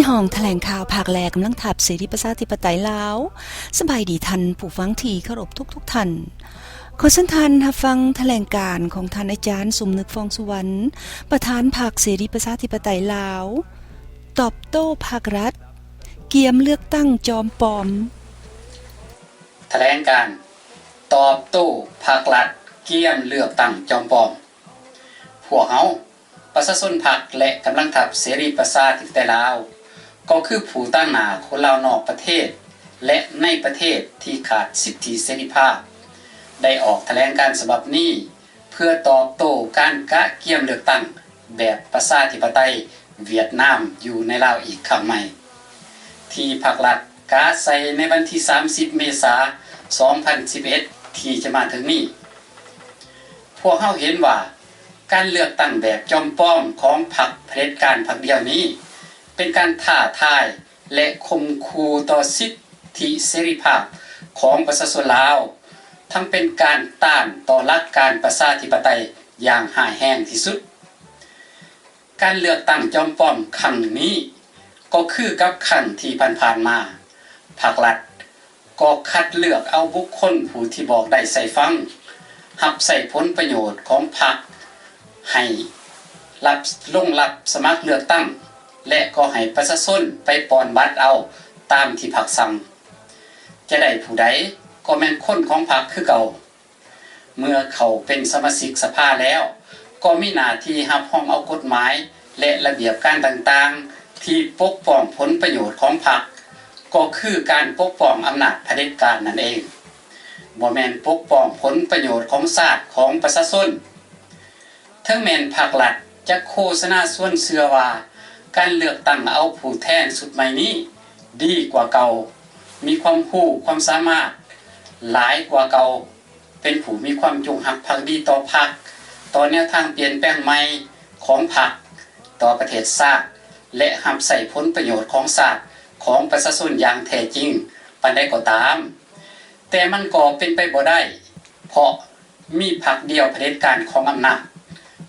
ຫ້ອງຖະແຫຼງຂ່າວພັກ ແລະ ກຳລັງທັບເສລີປະຊາທິປະໄຕລາວ. ສະບາຍດີທ່ານຜູ້ຟັງທີ່ເຄົາລົບທຸກໆທ່ານ. ຂໍເຊີນທ່ານຮັບຟັງຖະແຫຼງການຂອງທ່ານອາຈານ ສົມນຶກ ຟອງສຸວັນ ປະທານພັກເສລີປະຊາທິປະໄຕລາວ ຕອບໂຕ້ພັກລັດກຽມເລືອກຕັ້ງຈອມປອມ. ຖະແຫຼງການຕອບໂຕ້ພັກລັດກຽມເລືອກຕັ້ງຈອມປອມ. ພວກເຮົາ ປະຊາຊົນພັກ ແລະ ກຳລັງທັບເສລີປະຊາທິປະໄຕລາວ ກໍຄືຜູ້ຕາງໜ້າຄົນລາວນອກປະເທດ ແລະ ໃນປະເທດທີ່ຂາດສິດທິເສລີພາບ ໄດ້ອອກຖະແຫຼງການສະບັບນີ້ ເພື່ອຕອບໂຕ້ການກະກຽມເລືອກຕັ້ງແບບປະຊາທິປະໄຕຫວຽດນາມຢູ່ໃນລາວອີກຄັ້ງໃໝ່ ທີ່ພັກລັດກະໃສ່ໃນວັນທີສາມສິບ ເມສາ ສອງພັນສິບເອັດ ທີ່ຈະມາເຖິງນີ້. ພວກເຮົາເຫັນວ່າ ການເລືອກຕັ້ງແບບຈອມປອມຂອງພັກຜະເດັດການພັກດຽວນີ້ ເປັນການທ້າທາຍ ແລະ ຂົ່ມຂູ່ຕໍ່ສິດທິເສລີພາບຂອງປະຊາຊົນລາວ, ທັງເປັນການຕ້ານຕໍ່ຫຼັກການປະຊາທິປະໄຕຢ່າງຮ້າຍແຮງທີ່ສຸດ. ການເລືອກຕັ້ງຈອມປອມຄັ້ງນີ້ ກໍຄືກັບຄັ້ງທີ່ຜ່ານໆມາ, ພັກລັດກໍຄັດເລືອກເອົາບຸກຄົນຜູ້ທີ່ບອກໄດ້ໃສ່ຟັງ, ຮັບໃຊ້ຜົນປະໂຫຍດຂອງພັກໃຫ້ຮັບ ລົງຮັບສະໝັກເລືອກຕັ້ງ ແລະ ກໍໃຫ້ປະຊາຊົນໄປປ່ອນບັດເອົາຕາມທີ່ພັກສັ່ງ. ຈະໄດ້ຜູ້ໃດກໍແມ່ນຄົນຂອງພັກຄືເກົ່າ. ເມື່ອເຂົ້າເປັນສະມາຊິກສະພາແລ້ວ ກໍມີໜ້າທີ່ຮັບຮອງເອົາກົດໝາຍ ແລະ ລະບຽບການຕ່າງໆ ທີ່ປົກປ້ອງຜົນປະໂຫຍດຂອງພັກ, ກໍຄືການປົກປ້ອງອຳນາດຜະເດັດການນັ້ນເອງ, ບໍ່ແມ່ນປົກປ້ອງຜົນປະໂຫຍດຂອງຊາດ, ຂອງປະຊາຊົນ. ເຖິງແມ່ນພັກລັດຈະໂຄສະນາຊວນເຊື່ອວ່າ ການເລືອກຕັ້ງເອົາຜູ້ແທນຊຸດໃໝ່ນີ້ດີກວ່າເກົ່າ, ມີຄວາມຮູ້ຄວາມສາມາດຫຼາຍກວ່າເກົ່າ, ເປັນຜູ້ມີຄວາມຈົງຮັກພັກດີຕໍ່ພັກ, ຕໍ່ແນວທາງປ່ຽນແປງໃໝ່ຂອງພັກ, ຕໍ່ປະເທດຊາດ ແລະ ຮັບໃຊ້ຜົນປະໂຫຍດຂອງຊາດ, ຂອງປະຊາຊົນຢ່າງແທ້ຈິງປານໃດກໍຕາມ, ແຕ່ມັນກໍເປັນໄປບໍ່ໄດ້, ເພາະມີພັກດຽວຜະເດັດການຄອງອຳນາດ,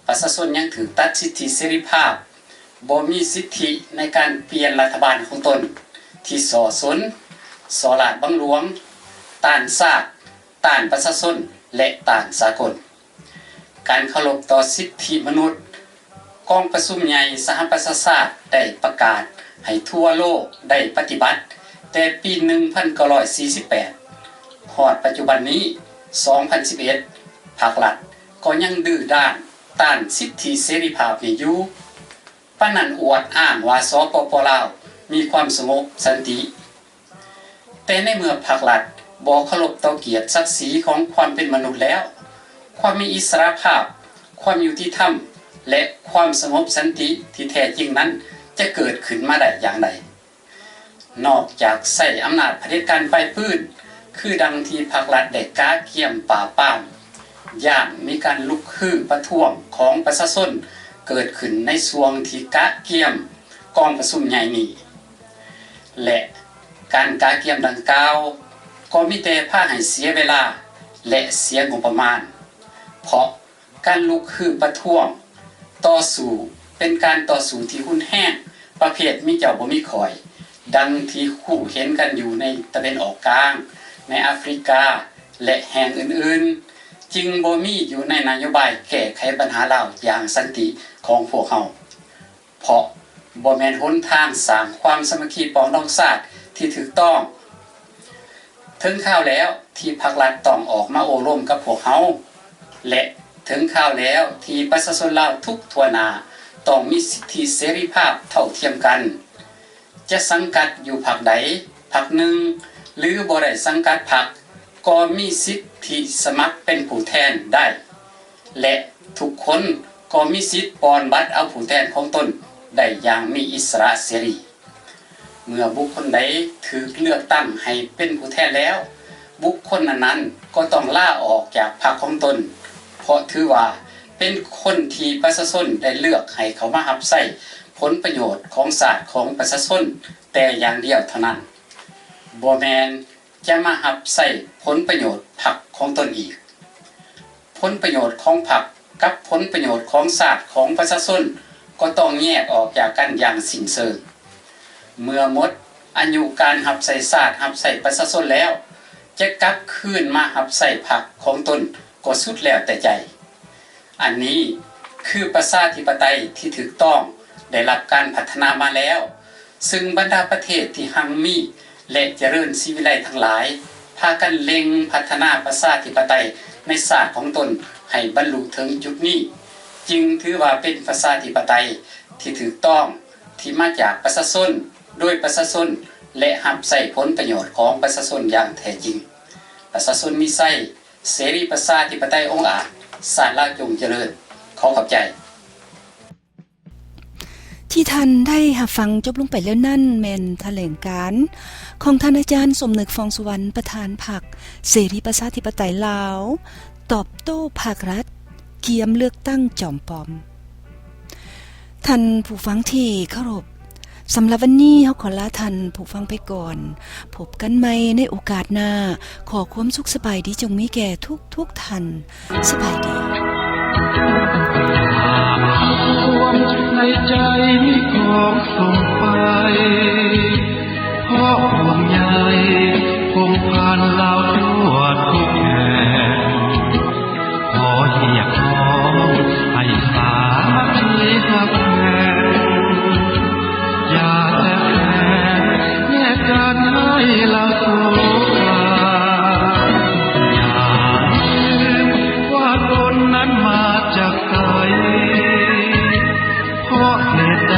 ປະຊາຊົນຍັງຖືກຕັດສິດທິເສລີພາບ, ບໍ່ມີສິດທິໃນການປ່ຽນລັດຖະບານຂອງຕົນ, ທີ່ສໍ້ຊົນ, ສໍ້ລາດບັງຫຼວງ, ຕ້ານຊາດ, ຕ້ານປະຊາຊົນ ແລະ ຕ້ານສາກົນ. ການເຄົາລົບຕໍ່ສິດທິມະນຸດ, ກອງປະຊຸມໃຫຍ່ສະຫະປະຊາຊາດໄດ້ປະກາດໃຫ້ທົ່ວໂລກໄດ້ປະຕິບັດ ແຕ່ປີໜຶ່ງພັນເກົ້າຮ້ອຍສີ່ສິບແປດ ຮອດປັດຈຸບັນນີ້ ສອງພັນສິບເອັດ ພັກລັດກໍຍັງດື້ດ້ານຕ້ານສິດທິເສລີພາບນີ້ຢູ່, ປານນັ້ນອວດອ້າງວ່າ ສປປ ລາວ ມີຄວາມສະຫງົບສັນຕິ. ແຕ່ໃນເມື່ອພັກລັດບໍ່ເຄົາລົບຕໍ່ກຽດສັກສີຂອງຄວາມເປັນມະນຸດແລ້ວ, ຄວາມມີອິດສະຫຼະພາບ, ຄວາມຍຸຕິທຳ ແລະ ຄວາມສະຫງົບສັນຕິທີ່ແທ້ຈິງນັ້ນຈະເກີດຂຶ້ນມາໄດ້ຢ່າງໃດ? ນອກຈາກໃຊ້ອຳນາດຜະເດັດການປ້າຍປືນ, ຄືດັ່ງທີ່ພັກລັດໄດ້ກະກຽມປາບປາມ, ຢ້ານມີການລຸກຮືປະທ້ວງຂອງປະຊາຊົນເກີດຂຶ້ນໃນຊ່ວງທີ່ກະກຽມກອງປະຊຸມໃຫຍ່ນີ້. ແລະ ການກະກຽມດັ່ງກ່າວກໍມີແຕ່ພາໃຫ້ເສຍເວລາ ແລະ ເສຍງົບປະມານ, ເພາະການລຸກຮືປະທ້ວງ, ຕໍ່ສູ້ ເປັນການຕໍ່ສູ້ທີ່ຮຸນແຮງ ປະເພດມີເຈົ້າບໍ່ມີຂ້ອຍ, ດັ່ງທີ່ຮູ້ເຫັນກັນຢູ່ໃນຕາເວັນອອກກາງ, ໃນອາຟຣິກາ ແລະ ແຫ່ງອື່ນໆ, ຈຶ່ງບໍ່ມີຢູ່ໃນນະໂຍບາຍແກ້ໄຂບັນຫາລາວຢ່າງສັນຕິຂອງພວກເຮົາ. ເພາະບໍ່ແມ່ນຫົນທາງສ້າງຄວາມສາມັກຄີປອງດອງຊາດທີ່ຖືກຕ້ອງ. ເຖິງຄາວແລ້ວທີ່ພັກລັດຕ້ອງອອກມາໂອ້ລົມກັບພວກເຮົາ ແລະ ເຖິງຄາວແລ້ວທີ່ປະຊາຊົນລາວທຸກທົ່ວໜ້າຕ້ອງມີສິດທິເສລີພາບເທົ່າທຽມກັນ. ຈະສັງກັດຢູ່ພັກໃດພັກໜຶ່ງ ຫຼື ບໍ່ໄດ້ສັງກັດພັກ ກໍມີສິດທິສະໝັກເປັນຜູ້ແທນໄດ້ ແລະ ທຸກຄົນກໍມີສິດປ່ອນບັດເອົາຜູ້ແທນຂອງຕົນໄດ້ຢ່າງມີອິດສະຫຼະເສລີ. ເມື່ອບຸກຄົນໃດຖືກເລືອກຕັ້ງໃຫ້ເປັນຜູ້ແທນແລ້ວ, ບຸກຄົນນັ້ນໆກໍຕ້ອງລາອອກຈາກພັກຂອງຕົນ, ເພາະຖືວ່າເປັນຄົນທີ່ປະຊາຊົນໄດ້ເລືອກໃຫ້ເຂົ້າມາຮັບໃຊ້ຜົນປະໂຫຍດຂອງຊາດຂອງປະຊາຊົນແຕ່ຢ່າງດຽວເທົ່ານັ້ນ, ບໍ່ແມ່ນ ຈະມາຮັບໃຊ້ຜົນປະໂຫຍດພັກຂອງຕົນອີກ. ຜົນປະໂຫຍດຂອງພັກກັບຜົນປະໂຫຍດຂອງຊາດຂອງປະຊາຊົນກໍຕ້ອງແຍກອອກຈາກກັນຢ່າງສິ້ນເຊີງ. ເມື່ອໝົດອາຍຸການຮັບໃຊ້ຊາດ, ຮັບໃຊ້ປະຊາຊົນແລ້ວ, ຈະກັບຄືນມາຮັບໃຊ້ພັກຂອງຕົນກໍສຸດແລ້ວແຕ່ໃຈ. ອັນນີ້ຄືປະຊາທິປະໄຕທີ່ຖືກຕ້ອງ ໄດ້ຮັບການພັດທະນາມາແລ້ວ, ຊຶ່ງບັນດາປະເທດທີ່ຮັ່ງມີ ແລະ ຈະເລີນສີວິໄລທັງຫຼາຍ ພາກັນເລັ່ງພັດທະນາປະຊາທິປະໄຕໃນຊາດຂອງຕົນໃຫ້ບັນລຸເຖິງຈຸດນີ້, ຈຶ່ງຖືວ່າເປັນປະຊາທິປະໄຕທີ່ຖືກຕ້ອງ ທີ່ມາຈາກປະຊາຊົນ, ໂດຍປະຊາຊົນ ແລະ ຮັບໃຊ້ຜົນປະໂຫຍດຂອງປະຊາຊົນຢ່າງແທ້ຈິງ. ປະຊາຊົນມີໄຊ, ເສລີປະຊາທິປະໄຕອົງອາດ, ຊາດລາວຈົ່ງຈະເລີນ. ຂໍຂອບໃຈ. ທີ່ທ່ານໄດ້ຮັບຟັງຈົບລົງໄປແລ້ວນັ້ນ ແມ່ນຖະແຫຼງການຂອງທ່ານອາຈານ ສົມນຶກ ຟອງສຸວັນ ປະທານພັກເສລີປະຊາທິປະໄຕລາວ ຕອບໂຕ້ພາກລັດກຽມເລືອກຕັ້ງຈອມປອມ. ທ່ານຜູ້ຟັງທີ່ເຄົາລົບ, ສຳລັບວັນນີ້ເຮົາຂໍລາທ່ານຜູ້ຟັງໄປກ່ອນ. ພົບກັນໃໝ່ໃນໂອກາດໜ້າ. ຂໍຄວາມສຸກສະບາຍດີຈົ່ງມີແກ່ທຸກໆທ່ານ. ສະບາຍດີ. ຄວາມໃນໃຈມີຂອງສົ່ງໄປ ເພາະຫ່ວງໃຍພົງພັນລາວທົ່ວທຸກແຫ່ງ. ຂໍຮຽກຮ້ອງໃຫ້ສາມັກຄີຮັກແພງ ຢ່າແຕກແຍກກັນໃຫ້ລາໂສກາ. ຢ່າລືມວ່າຕົນນັ້ນມາຈາກໃສ ເພາະເຫດໃດ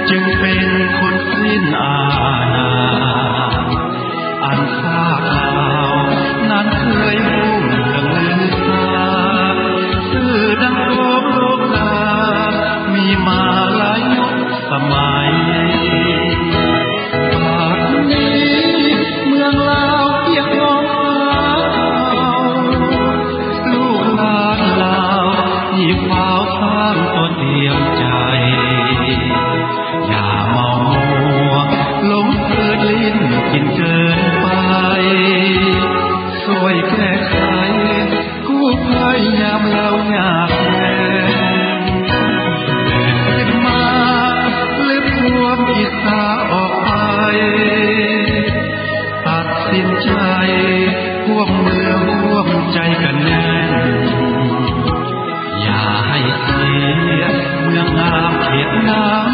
ຈຶ່ງເປັນຄົນສິ້ນອານາ ອັນຊາດລາວນັ້ນເຄີຍຮຸ່ງເຮືອງລືຊາ ຊື່ດັງຂອງໂລກາ ມີມາຫຼາຍຍຸກສະໄໝ. ບັດນີ້ເມືອງລາວພຽງຂອງເຮົາ ລູກຫຼານລາວທີ່ຟ້າວສ້າງຕົວຕຽມໃຈ ຢ່າເມົາມົວຫຼົງເພີນຫຼິ້ນກິນເກີນໄປ ຊ່ວຍແກ້ໄຂກູ້ໄພຍາມລາວຍາກແລ້ງ ຕື່ນຂຶ້ນມາລືມຄວາມອິດສາອອກໄປ ຕັດສິນໃຈຮ່ວມມືຮ່ວມໃຈກັນແໜ້ນ ຢ່າໃຫ້ເສຍເມືອງງາມເຂດນ້ຳ